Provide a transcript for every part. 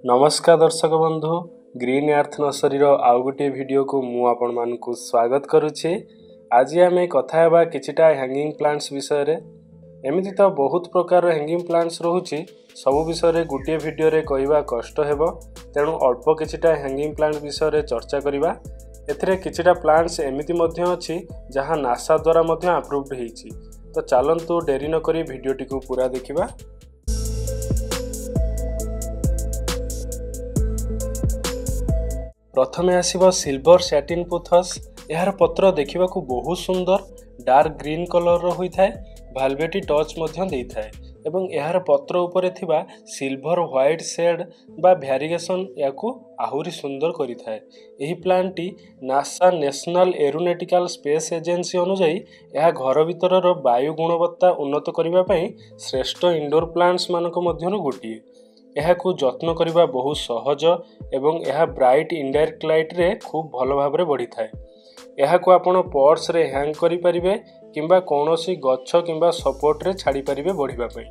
ନମସ୍କାର ଦର୍ଶକ ବନ୍ଧୁ, ଗ୍ରୀନ୍ ଆର୍ଥ ନର୍ସରୀର ଆଉ ଗୋଟିଏ ଭିଡ଼ିଓକୁ ମୁଁ ଆପଣମାନଙ୍କୁ ସ୍ୱାଗତ କରୁଛି। ଆଜି ଆମେ କଥା ହେବା କିଛିଟା ହ୍ୟାଙ୍ଗିଂ ପ୍ଲାଣ୍ଟସ୍ ବିଷୟରେ। ଏମିତି ତ ବହୁତ ପ୍ରକାରର ହ୍ୟାଙ୍ଗିଂ ପ୍ଲାଣ୍ଟସ୍ ରହୁଛି, ସବୁ ବିଷୟରେ ଗୋଟିଏ ଭିଡ଼ିଓରେ କହିବା କଷ୍ଟ ହେବ, ତେଣୁ ଅଳ୍ପ କିଛିଟା ହ୍ୟାଙ୍ଗିଂ ପ୍ଲାଣ୍ଟ ବିଷୟରେ ଚର୍ଚ୍ଚା କରିବା। ଏଥିରେ କିଛିଟା ପ୍ଲାଣ୍ଟସ୍ ଏମିତି ମଧ୍ୟ ଅଛି ଯାହା ନାସା ଦ୍ୱାରା ମଧ୍ୟ ଆପ୍ରୁଭ୍ଡ ହେଇଛି। ତ ଚାଲନ୍ତୁ ଡେରି ନକରି ଭିଡ଼ିଓଟିକୁ ପୁରା ଦେଖିବା। ପ୍ରଥମେ ଆସିବ ସିଲଭର ସ୍ୟାଟିନ୍ ପୋଥସ୍। ଏହାର ପତ୍ର ଦେଖିବାକୁ ବହୁତ ସୁନ୍ଦର, ଡାର୍କ ଗ୍ରୀନ୍ କଲର୍ର ହୋଇଥାଏ, ଭାଲଭେଟି ଟଚ୍ ମଧ୍ୟ ଦେଇଥାଏ ଏବଂ ଏହାର ପତ୍ର ଉପରେ ଥିବା ସିଲଭର ହ୍ୱାଇଟ୍ ସେଡ୍ ବା ଭ୍ୟାରିଗେସନ୍ ଏହାକୁ ଆହୁରି ସୁନ୍ଦର କରିଥାଏ। ଏହି ପ୍ଲାଣ୍ଟଟି NASA national aeronautical space agency ଅନୁଯାୟୀ ଏହା ଘର ଭିତରର ବାୟୁ ଗୁଣବତ୍ତା ଉନ୍ନତ କରିବା ପାଇଁ ଶ୍ରେଷ୍ଠ ଇନଡୋର ପ୍ଲାଣ୍ଟସ୍ ମାନଙ୍କ ମଧ୍ୟରୁ ଗୋଟିଏ। ଏହାକୁ ଯତ୍ନ କରିବା ବହୁତ ସହଜ ଏବଂ ଏହା ବ୍ରାଇଟ୍ ଇନଡାଇରେକ୍ଟ ଲାଇଟ୍ରେ ଖୁବ୍ ଭଲ ଭାବରେ ବଢ଼ିଥାଏ। ଏହାକୁ ଆପଣ ପଟ୍ସରେ ହ୍ୟାଙ୍ଗ କରିପାରିବେ କିମ୍ବା କୌଣସି ଗଛ କିମ୍ବା ସପୋର୍ଟରେ ଛାଡ଼ିପାରିବେ ବଢ଼ିବା ପାଇଁ।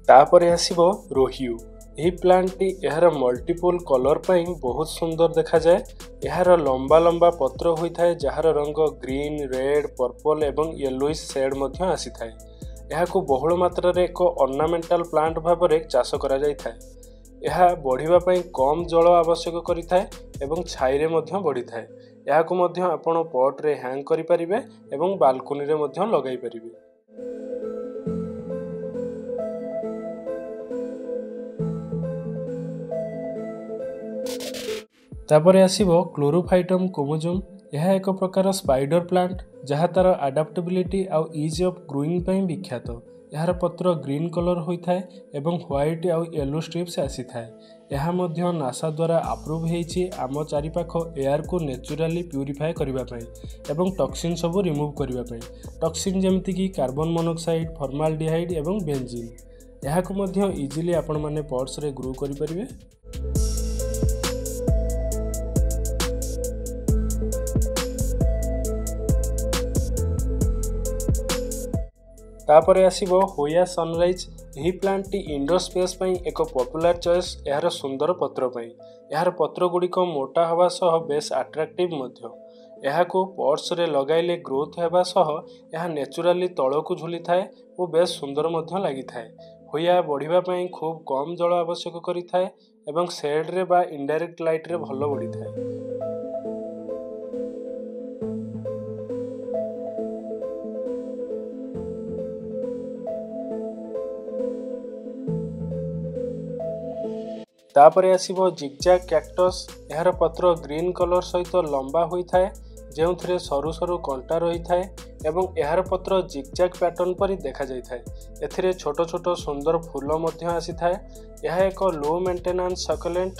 ତାପରେ ଆସିବ ରୋହିୟୁ। ଏହି ପ୍ଲାଣ୍ଟଟି ଏହାର ମଲ୍ଟିପୁଲ୍ କଲର୍ ପାଇଁ ବହୁତ ସୁନ୍ଦର ଦେଖାଯାଏ। ଏହାର ଲମ୍ବା ଲମ୍ବା ପତ୍ର ହୋଇଥାଏ ଯାହାର ରଙ୍ଗ ଗ୍ରୀନ୍, ରେଡ୍, ପର୍ପଲ୍ ଏବଂ ୟେଲୋଇଶ୍ ସେଡ୍ ମଧ୍ୟ ଆସିଥାଏ। ଏହାକୁ ବହୁଳ ମାତ୍ରାରେ ଏକ ଅର୍ଣ୍ଣାମେଣ୍ଟାଲ ପ୍ଲାଣ୍ଟ ଭାବରେ ଚାଷ କରାଯାଇଥାଏ। ଏହା ବଢ଼ିବା ପାଇଁ କମ୍ ଜଳ ଆବଶ୍ୟକ କରିଥାଏ ଏବଂ ଛାଇରେ ମଧ୍ୟ ବଢ଼ିଥାଏ। ଏହାକୁ ମଧ୍ୟ ଆପଣ ପଟ୍ରେ ହ୍ୟାଙ୍ଗ କରିପାରିବେ ଏବଂ ବାଲକୋନିରେ ମଧ୍ୟ ଲଗାଇ ପାରିବେ। ତାପରେ ଆସିବ କ୍ଲୋରୋଫାଇଟମ୍ କୋମୋଜୋମ୍। ଏହା ଏକ ପ୍ରକାର ସ୍ପାଇଡର ପ୍ଲାଣ୍ଟ ଯାହା ତା'ର ଆଡାପ୍ଟେବିଲିଟି ଆଉ ଇଜ୍ ଅଫ୍ ଗ୍ରୋଇଂ ପାଇଁ ବିଖ୍ୟାତ। ଏହାର ପତ୍ର ଗ୍ରୀନ୍ କଲର୍ ହୋଇଥାଏ ଏବଂ ହ୍ୱାଇଟ୍ ଆଉ ୟେଲୋ ଷ୍ଟ୍ରିପ୍ସ ଆସିଥାଏ। ଏହା ମଧ୍ୟ ନାସା ଦ୍ୱାରା ଆପ୍ରୁଭ୍ ହେଇଛି ଆମ ଚାରିପାଖ ଏୟାରକୁ ନ୍ୟାଚୁରାଲି ପ୍ୟୁରିଫାଏ କରିବା ପାଇଁ ଏବଂ ଟକ୍ସିନ୍ ସବୁ ରିମୁଭ୍ କରିବା ପାଇଁ। ଟକ୍ସିନ୍ ଯେମିତିକି କାର୍ବନ ମନୋକ୍ସାଇଡ୍, ଫର୍ମାଲଡିହାଇଡ୍ ଏବଂ ବେଞ୍ଜିନ୍। ଏହାକୁ ମଧ୍ୟ ଇଜିଲି ଆପଣମାନେ ପଟ୍ସରେ ଗ୍ରୋ କରିପାରିବେ। ତାପରେ ଆସିବ ହୋୟା ସନରାଇଜ୍। ଏହି ପ୍ଲାଣ୍ଟଟି ଇନଡୋର ସ୍ପେସ୍ ପାଇଁ ଏକ ପପୁଲାର ଚଏସ୍ ଏହାର ସୁନ୍ଦର ପତ୍ର ପାଇଁ। ଏହାର ପତ୍ରଗୁଡ଼ିକ ମୋଟା ହେବା ସହ ବେଶ୍ ଆଟ୍ରାକ୍ଟିଭ୍ ମଧ୍ୟ। ଏହାକୁ ପଟ୍ସରେ ଲଗାଇଲେ ଗ୍ରୋଥ୍ ହେବା ସହ ଏହା ନ୍ୟାଚୁରାଲି ତଳକୁ ଝୁଲିଥାଏ ଓ ବେଶ୍ ସୁନ୍ଦର ମଧ୍ୟ ଲାଗିଥାଏ। ହୋୟା ବଢ଼ିବା ପାଇଁ ଖୁବ୍ କମ୍ ଜଳ ଆବଶ୍ୟକ କରିଥାଏ ଏବଂ ସେଡ୍ରେ ବା ଇନଡାଇରେକ୍ଟ ଲାଇଟ୍ରେ ଭଲ ବଢ଼ିଥାଏ। ତାପରେ ଆସିବ ଜିଗଜାଗ୍ କ୍ୟାକ୍ଟସ୍। ଏହାର ପତ୍ର ଗ୍ରୀନ୍ କଲର୍ ସହିତ ଲମ୍ବା ହୋଇଥାଏ ଯେଉଁଥିରେ ସରୁ ସରୁ କଣ୍ଟା ରହିଥାଏ ଏବଂ ଏହାର ପତ୍ର ଜିଗଜାଗ୍ ପ୍ୟାଟର୍ନ ପରି ଦେଖାଯାଇଥାଏ। ଏଥିରେ ଛୋଟ ଛୋଟ ସୁନ୍ଦର ଫୁଲ ମଧ୍ୟ ଆସିଥାଏ। ଏହା ଏକ ଲୋ ମେଣ୍ଟେନାନ୍ସ ସକଲେଣ୍ଟ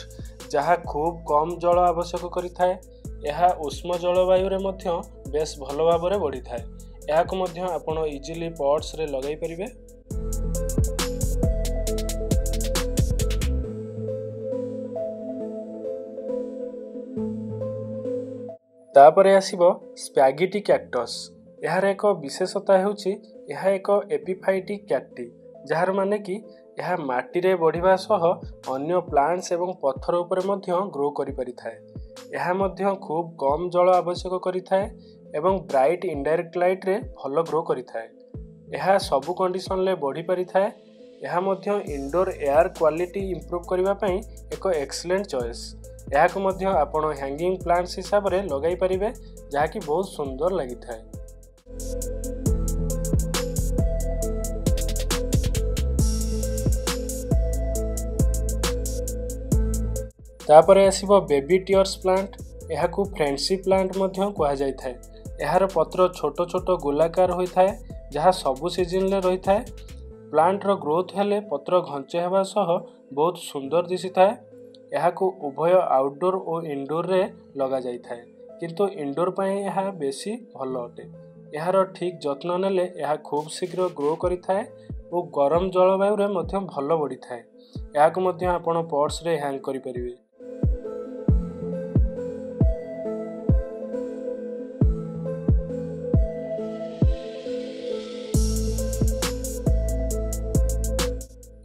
ଯାହା ଖୁବ୍ କମ୍ ଜଳ ଆବଶ୍ୟକ କରିଥାଏ। ଏହା ଉଷ୍ମ ଜଳବାୟୁରେ ମଧ୍ୟ ବେଶ୍ ଭଲ ଭାବରେ ବଢ଼ିଥାଏ। ଏହାକୁ ମଧ୍ୟ ଆପଣ ଇଜିଲି ପଟ୍ସରେ ଲଗାଇ ପାରିବେ। ତାପରେ ଆସିବ ସ୍ପ୍ୟାଗେଟି କ୍ୟାକ୍ଟସ୍। ଏହାର ଏକ ବିଶେଷତା ହେଉଛି ଏହା ଏକ ଏପିଫାଇଟିକ୍ କ୍ୟାକ୍ଟି, ଯାହାର ମାନେ କି ଏହା ମାଟିରେ ବଢ଼ିବା ସହ ଅନ୍ୟ ପ୍ଲାଣ୍ଟସ୍ ଏବଂ ପଥର ଉପରେ ମଧ୍ୟ ଗ୍ରୋ କରିପାରିଥାଏ। ଏହା ମଧ୍ୟ ଖୁବ୍ କମ୍ ଜଳ ଆବଶ୍ୟକ କରିଥାଏ ଏବଂ ବ୍ରାଇଟ୍ ଇନଡାଇରେକ୍ଟ ଲାଇଟ୍ରେ ଭଲ ଗ୍ରୋ କରିଥାଏ। ଏହା ସବୁ କଣ୍ଡିସନରେ ବଢ଼ିପାରିଥାଏ। ଏହା ମଧ୍ୟ ଇନଡୋର ଏୟାର କ୍ୱାଲିଟି ଇମ୍ପ୍ରୁଭ୍ କରିବା ପାଇଁ ଏକ ଏକ୍ସଲେଣ୍ଟ ଚଏସ୍। ଏହାକୁ ମଧ୍ୟ ଆପଣ ହ୍ୟାଙ୍ଗିଂ ପ୍ଲାଣ୍ଟସ୍ ହିସାବରେ ଲଗାଇ ପାରିବେ ଯାହାକି ବହୁତ ସୁନ୍ଦର ଲାଗିଥାଏ। ତାପରେ ଆସିବ ବେବି ଟିୟର୍ସ ପ୍ଲାଣ୍ଟ। ଏହାକୁ ଫ୍ରେଣ୍ଡସିପ୍ ପ୍ଲାଣ୍ଟ ମଧ୍ୟ କୁହାଯାଇଥାଏ। ଏହାର ପତ୍ର ଛୋଟ ଛୋଟ ଗୋଲାକାର ହୋଇଥାଏ ଯାହା ସବୁ ସିଜିନ୍ରେ ରହିଥାଏ। ପ୍ଲାଣ୍ଟର ଗ୍ରୋଥ୍ ହେଲେ ପତ୍ର ଘଞ୍ଚ ହେବା ସହ ବହୁତ ସୁନ୍ଦର ଦିଶିଥାଏ। ଏହାକୁ ଉଭୟ ଆଉଟଡୋର୍ ଓ ଇନଡୋରରେ ଲଗାଯାଇଥାଏ, କିନ୍ତୁ ଇନଡୋର ପାଇଁ ଏହା ବେଶୀ ଭଲ ଅଟେ। ଏହାର ଠିକ୍ ଯତ୍ନ ନେଲେ ଏହା ଖୁବ୍ ଶୀଘ୍ର ଗ୍ରୋ କରିଥାଏ ଓ ଗରମ ଜଳବାୟୁରେ ମଧ୍ୟ ଭଲ ବଢ଼ିଥାଏ। ଏହାକୁ ମଧ୍ୟ ଆପଣ ପଟ୍ସରେ ହ୍ୟାଙ୍ଗ କରିପାରିବେ।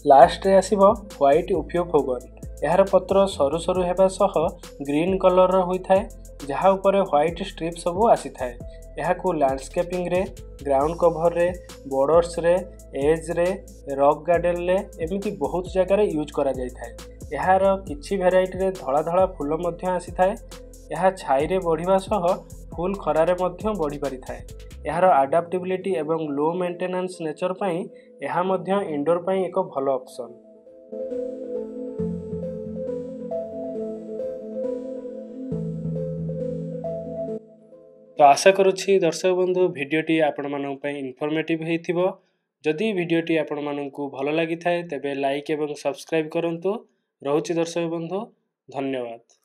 ଲାଷ୍ଟରେ ଆସିବ ହ୍ୱାଇଟ୍ ଓଫିଓଫୋଗନ୍। ଏହାର ପତ୍ର ସରୁ ସରୁ ହେବା ସହ ଗ୍ରୀନ୍ କଲର୍ର ହୋଇଥାଏ, ଯାହା ଉପରେ ହ୍ୱାଇଟ୍ ଷ୍ଟ୍ରିପ୍ ସବୁ ଆସିଥାଏ। ଏହାକୁ ଲ୍ୟାଣ୍ଡସ୍କେପିଂରେ, ଗ୍ରାଉଣ୍ଡ କଭରରେ, ବର୍ଡ଼ର୍ସରେ, ଏଜ୍ରେ, ରକ୍ ଗାର୍ଡ଼େନରେ ଏମିତି ବହୁତ ଜାଗାରେ ୟୁଜ୍ କରାଯାଇଥାଏ। ଏହାର କିଛି ଭେରାଇଟିରେ ଧଳା ଧଳା ଫୁଲ ମଧ୍ୟ ଆସିଥାଏ। ଏହା ଛାଇରେ ବଢ଼ିବା ସହ ଫୁଲ୍ ଖରାରେ ମଧ୍ୟ ବଢ଼ିପାରିଥାଏ। ଏହାର ଆଡାପ୍ଟିବିଲିଟି ଏବଂ ଲୋ ମେଣ୍ଟେନାନ୍ସ ନେଚର୍ ପାଇଁ ଏହା ମଧ୍ୟ ଇନଡୋର୍ ପାଇଁ ଏକ ଭଲ ଅପସନ୍। ତ ଆଶା କରୁଛି ଦର୍ଶକ ବନ୍ଧୁ, ଭିଡ଼ିଓଟି ଆପଣମାନଙ୍କ ପାଇଁ ଇନଫର୍ମେଟିଭ୍ ହେଇଥିବ। ଯଦି ଭିଡ଼ିଓଟି ଆପଣମାନଙ୍କୁ ଭଲ ଲାଗିଥାଏ, ତେବେ ଲାଇକ୍ ଏବଂ ସବସ୍କ୍ରାଇବ୍ କରନ୍ତୁ। ରହୁଛି ଦର୍ଶକ ବନ୍ଧୁ, ଧନ୍ୟବାଦ।